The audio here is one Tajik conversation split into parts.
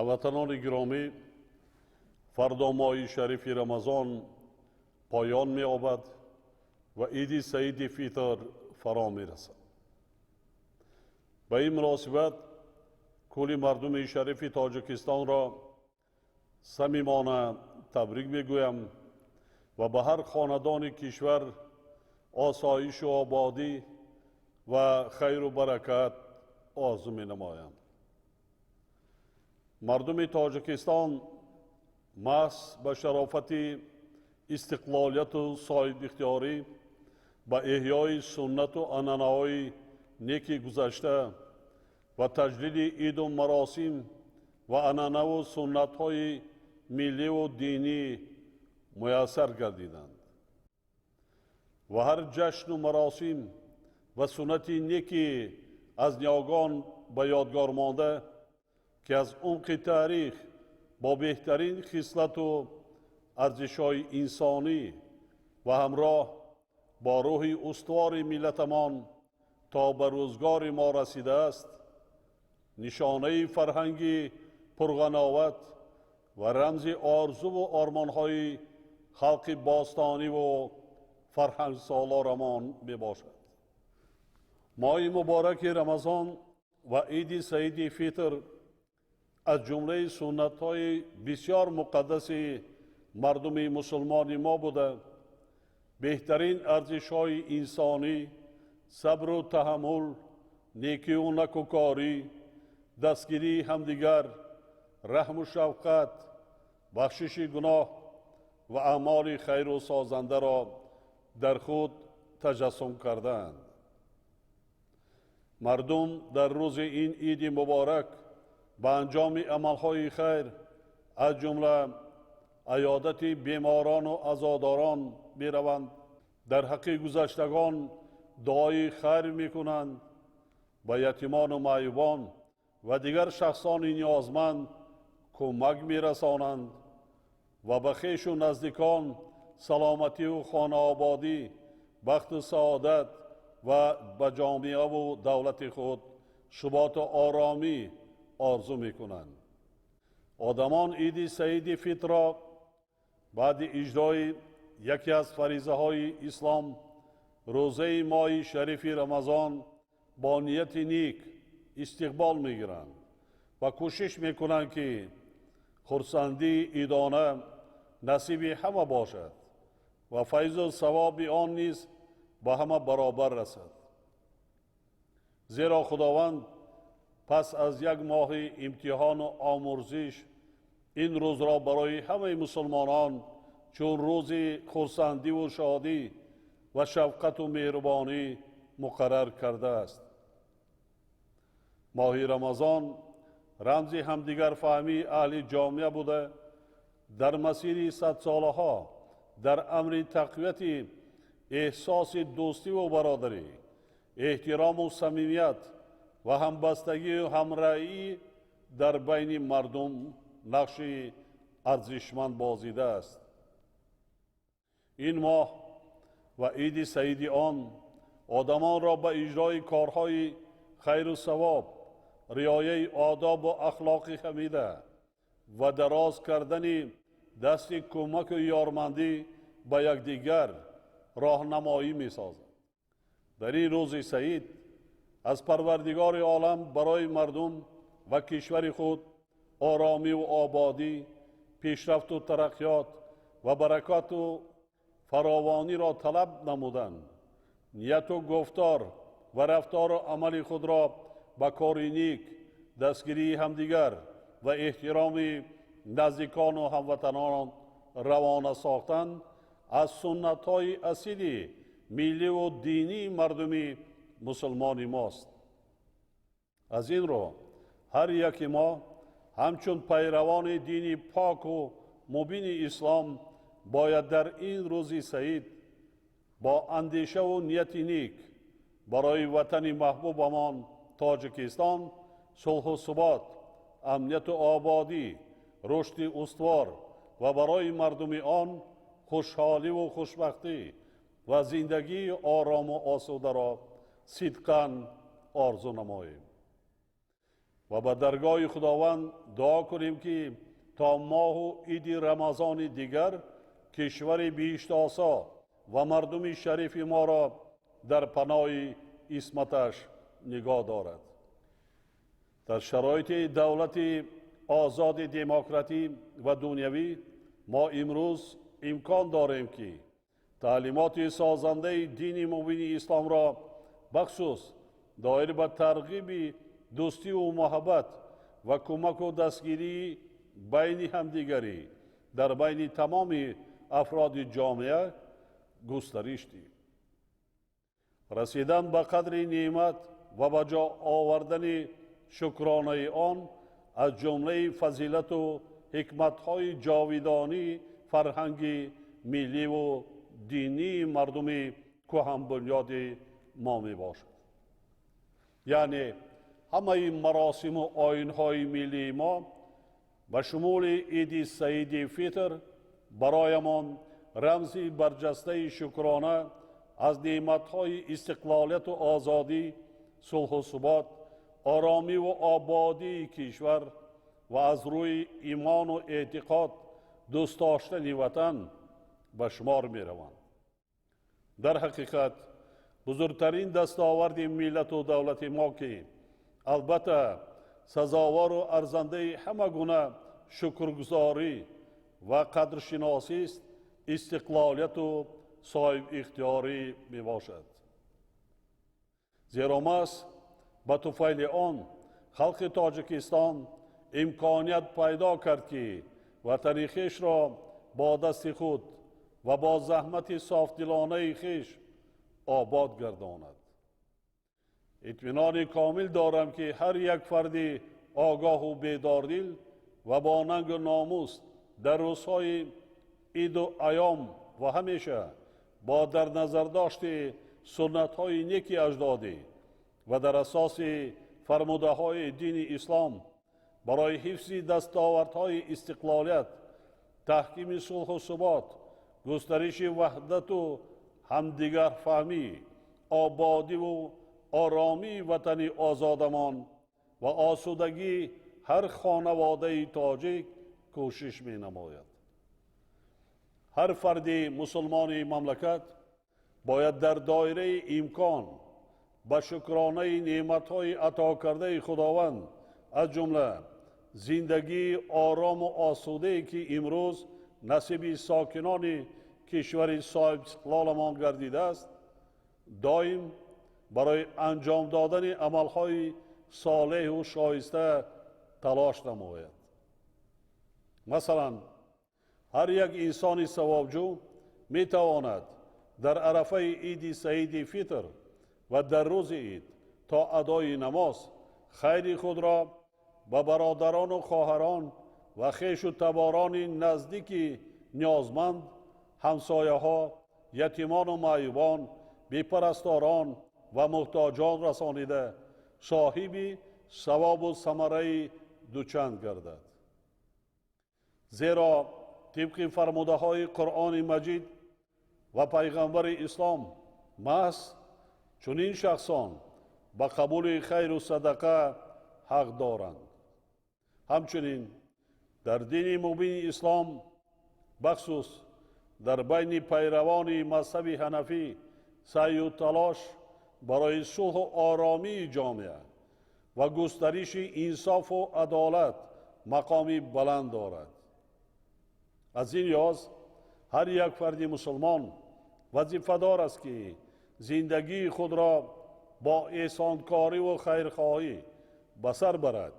Ҳамватанони гиромӣ, фардо моҳи шарифи Рамазон поён меёбад ва Иди Саиди Фитр фаро мерасад. Ба ин муносибат кулли мардуми шарифи Тоҷикистонро самимона табрик мегӯям ва ба ҳар хонадони кишвар осоишу ободӣ ва хайру баракат орзу менамоям. Мардуми Тоҷикистон маҳз ба шарофати истиқлолияту соҳибихтиёрӣ, ба эҳёи суннату анъанаҳои неки гузашта ва таҷлили иду маросим ва анъанаву суннатҳои милливу динӣ муяссар гардиданд ва ҳар ҷашну маросим ва суннати неки аз ниёгон ба ёдгор монда, ки аз умқи таърих бо беҳтарин хислату арзишҳои инсонӣ ва ҳамроҳ бо рӯҳи устувори миллатамон то ба рӯзгори мо расидааст, нишонаи фарҳанги пурғановат ва рамзи орзуву ормонҳои халқи бостониву фарҳангсолорамон мебошад. Моҳи мубораки Рамазон ва Иди Саиди Фитр аз ҷумлаи суннатҳои бисёр муқаддаси мардуми мусулмони мо буда, беҳтарин арзишҳои инсонӣ, сабру таҳаммул, некиву накӯкорӣ, дастгирии ҳамдигар, раҳму шафқат, бахшиши гуноҳ ва аъмоли хайру созандаро дар худ таҷассум кардаанд. Мардум дар рӯзи ин иди муборак ба анҷоми амалҳои хайр, аз ҷумла аёдати беморону азодорон мераванд, дар ҳаққи гузаштагон дуои хайр мекунанд, ба ятимону маъюбон ва дигар шахсони ниёзманд кӯмак мерасонанд ва ба хешу наздикон саломативу хонаободӣ, бахту саодат ва ба ҷомеаву давлати худ суботу оромӣ орзу мекунанд. Одамон Иди Саиди Фитрро баъди иҷрои яке аз фаризаҳои ислом, рӯзаи моҳи шарифи Рамазон, бо нияти ник истиқбол мегиранд ва кӯшиш мекунанд, ки хурсандии идона насиби ҳама бошад ва файзу савоби он низ ба ҳама баробар расад. Зеро Худованд пас аз як моҳи имтиҳону омурзиш ин рӯзро барои ҳамаи мусулмонон чун рӯзи хурсандиву шодӣ ва шафқату меҳрубонӣ муқаррар кардааст. Моҳи Рамазон рамзи ҳамдигарфаҳмии аҳли ҷомеа буда, дар масири садсолаҳо дар амри тақвияти эҳсоси дӯстиву бародарӣ, эҳтирому самимият ва ҳамбастагию ҳамраӣ дар байни мардум нақши арзишманд бозидааст. Ин моҳ ва Иди Саиди он одамонро ба иҷрои корҳои хайру савоб, риояи одобу ахлоқи ҳамида ва дароз кардани дасти кӯмаку ёрмандӣ ба якдигар роҳнамоӣ месозад. Дар ин рӯзи саид аз Парвардигори олам барои мардум ва кишвари худ оромиву ободӣ, пешрафту тараққиёт ва баракату фаровониро талаб намуданд, нияту гуфтор ва рафтору амали худро ба кори ник, дастгирии ҳамдигар ва эҳтироми наздикону ҳамватанон равона сохтан аз суннатҳои асили милливу динии мардуми мусулмони мост. Аз ин рӯ ҳар яки мо ҳамчун пайравони дини поку мубини ислом бояд дар ин рӯзи саид бо андешаву нияти ник барои ватани маҳбубамон Тоҷикистон сулҳу субот, амнияту ободӣ, рушди устувор ва барои мардуми он хушҳоливу хушбахтӣ ва зиндагии орому осударо сидқан орзу намоем. Ва ба даргоҳи Худованд дуо кунем, ки то моҳу иди Рамазони дигар кишвари биҳиштосо ва мардуми шарифи моро дар паноҳи исматаш нигоҳ дорад. Дар шароити давлати озоди демократӣ ва дунявӣ мо имрӯз имкон дорем, ки таълимоти созандаи дини мубини исломро, бахусус доир ба тарғиби дӯстиву муҳаббат ва кӯмаку дастгирии байни ҳамдигарӣ дар байни тамоми афроди ҷомеа, густариш диҳем. Расидан ба қадри неъмат ва ба ҷо овардани шукронаи он аз ҷумлаи фазилату ҳикматҳои ҷовидонии фарҳанги милливу динии мардуми кӯҳанбунёди мо мебошад. Яъне ҳамаи маросиму оинҳои миллии мо, ба шумули иди Саиди Фитр, бароямон рамзи барҷастаи шукрона аз неъматҳои истиқлолияту озодӣ, сулҳу субот, оромиву ободии кишвар ва аз рӯи имону эътиқод дӯст доштани ватан ба шумор мераванд. Дар ҳақиқат, бузургтарин дастоварди миллату давлати мо, ки албатта сазовору арзандаи ҳама гуна шукргузорӣ ва қадршиносист, истиқлолияту соҳибихтиёрӣ мебошад. Зеро маҳз ба туфайли он халқи Тоҷикистон имконият пайдо кард, ки ватани хешро бо дасти худ ва бо заҳмати софдилонаи хеш обод гардонад. Итминони комил дорам, ки ҳар як фарди огоҳу бедордил ва бо нангу номус дар рӯзҳои иду айём ва ҳамеша бо дар назардошти суннатҳои неки аҷдодӣ ва дар асоси фармудаҳои дини ислом барои ҳифзи дастовардҳои истиқлолият, таҳкими сулҳу субот, густариши ваҳдату ҳамдигарфаҳмӣ, ободиву оромии ватани озодамон ва осудагии ҳар хонаводаи тоҷик кӯшиш менамояд. Ҳар фарди мусулмони мамлакат бояд дар доираи имкон ба шукронаи неъматҳои ато кардаи Худованд, аз ҷумла зиндагии орому осудае, ки имрӯз насиби сокинони кишвари соҳибистиқлоламон гардидааст, доим барои анҷом додани амалҳои солеҳу шоиста талош намояд. Масалан, ҳар як инсони савобҷӯ метавонад дар арафаи иди Саиди Фитр ва дар рӯзи ид то адои намоз хайри худро ба бародарону хоҳарон ва хешу таборони наздики ниёзманд, ҳамсояҳо, ятимону маъюбон, бепарасторон ва муҳтоҷон расонида, соҳиби савобу самараи дучанд гардад. Зеро тибқи фармудаҳои Қуръони Маҷид ва пайғамбари ислом, маҳз чунин шахсон ба қабули хайру садақа ҳақ доранд. Ҳамчунин дар дини мубини ислом, бахусус дар байни пайравони мазҳаби ҳанафӣ, саъю талош барои сулҳу оромии ҷомеа ва густариши инсофу адолат мақоми баланд дорад. Аз ин лиҳоз ҳар як фарди мусулмон вазифадор аст, ки зиндагии худро бо эҳсонкориву хайрхоҳӣ ба сар барад,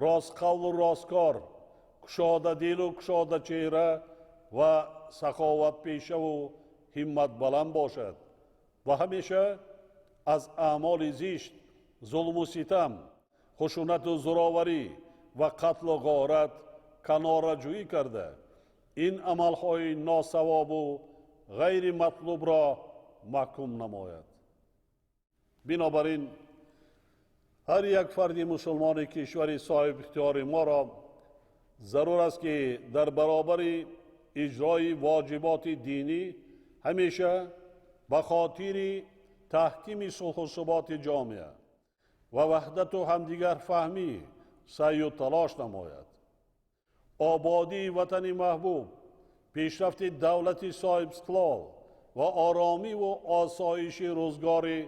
ростқавлу росткор, кушодадилу кушодачеҳра ва саховатпешаву ҳимматбаланд бошад ва ҳамеша аз аъмоли зишт, зулму ситам, хушунату зӯроварӣ ва қатлу ғорат канораҷӯӣ карда, ин амалҳои носавобу ғайриматлубро маҳкум намояд. Бинобар ин ҳар як фарди мусулмони кишвари соҳибихтиёри моро зарур аст, ки дар баробари иҷрои воҷиботи динӣ ҳамеша ба хотири таҳкими сулҳу суботи ҷомеа ва ваҳдату ҳамдигарфаҳмӣ, саъю талош намояд. Ободии ватани маҳбуб, пешрафти давлати соҳибистиқлол ва оромиву осоиши рӯзгори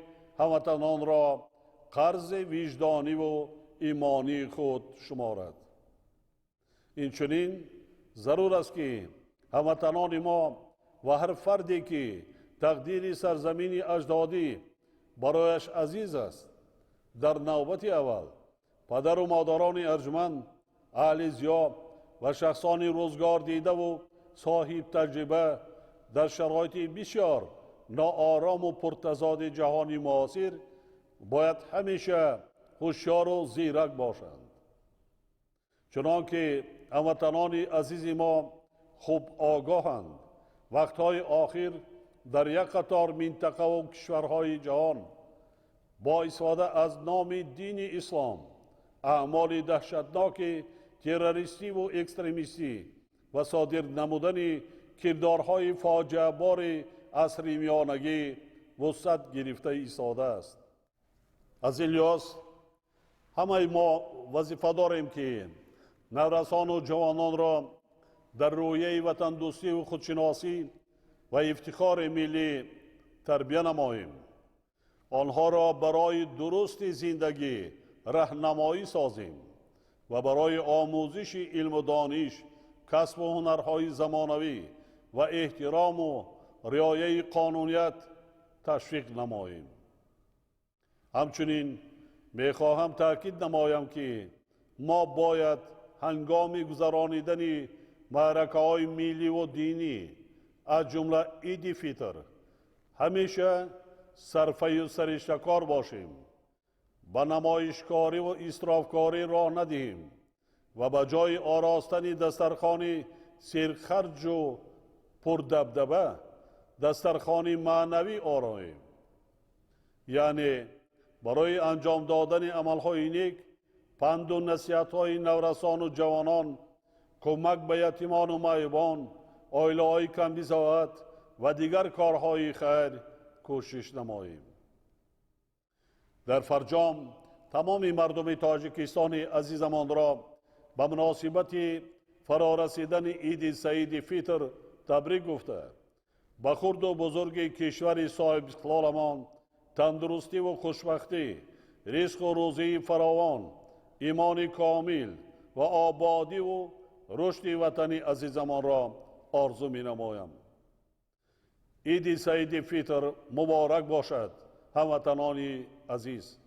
ҳамватанонро қарзи виҷдониву имонии худ шуморад. Инчунин зарур аст, ки ҳамватанони мо ва ҳар фарде, ки тақдири сарзамини аҷдодӣ барояш азиз аст, дар навбати аввал падару модарони арҷманд, аҳли зиё ва шахсони рӯзгор дидаву соҳибтаҷриба, дар шароити бисёр ноорому пуртазоди ҷаҳони муосир бояд ҳамеша ҳушёру зирак бошанд. Чунон ки ҳамватанони азизи мо хуб огоҳанд, вақтҳои охир дар як қатор минтақаву кишварҳои ҷаҳон бо истифода аз номи дини ислом аъмоли даҳшатноки террористиву экстремистӣ ва содир намудани кирдорҳои фоҷиабори асри миёнагӣ вусъат гирифта истодааст. Аз ин лиҳоз ҳамаи мо вазифа дорем, ки наврасону ҷавононро дар рӯҳияи ватандӯстиву худшиносӣ ва ифтихори миллӣ тарбия намоем, онҳоро барои дурусти зиндагӣ раҳнамоӣ созем ва барои омӯзиши илму дониш, касбу ҳунарҳои замонавӣ ва эҳтирому риояи қонуният ташвиқ намоем. Ҳамчунин мехоҳам таъкид намоям, ки мо бояд ҳангоми гузаронидани маъракаҳои милливу динӣ, аз ҷумла Иди Фитр, ҳамеша сарфаю сариштакор бошем, ба намоишкориву исрофкорӣ роҳ надиҳем ва ба ҷои оростани дастархони серхарҷу пурдабдаба дастархони маънавӣ ороем, яъне барои анҷом додани амалҳои нек, панду насиҳатҳои наврасону ҷавонон, кӯмак ба ятимону маъюбон, оилаҳои камбизоат ва дигар корҳои хайр кӯшиш намоем. Дар фарҷом тамоми мардуми Тоҷикистони азизамонро ба муносибати фарорасидани Иди Саиди Фитр табрик гуфта, ба хурду бузурги кишвари соҳибистиқлоламон тандурустиву хушбахтӣ, ризқу рӯзии фаровон, имони комил ва ободиву рушди ватани азизамонро орзу менамоям. Иди Саиди Фитр муборак бошад, ҳамватанони азиз!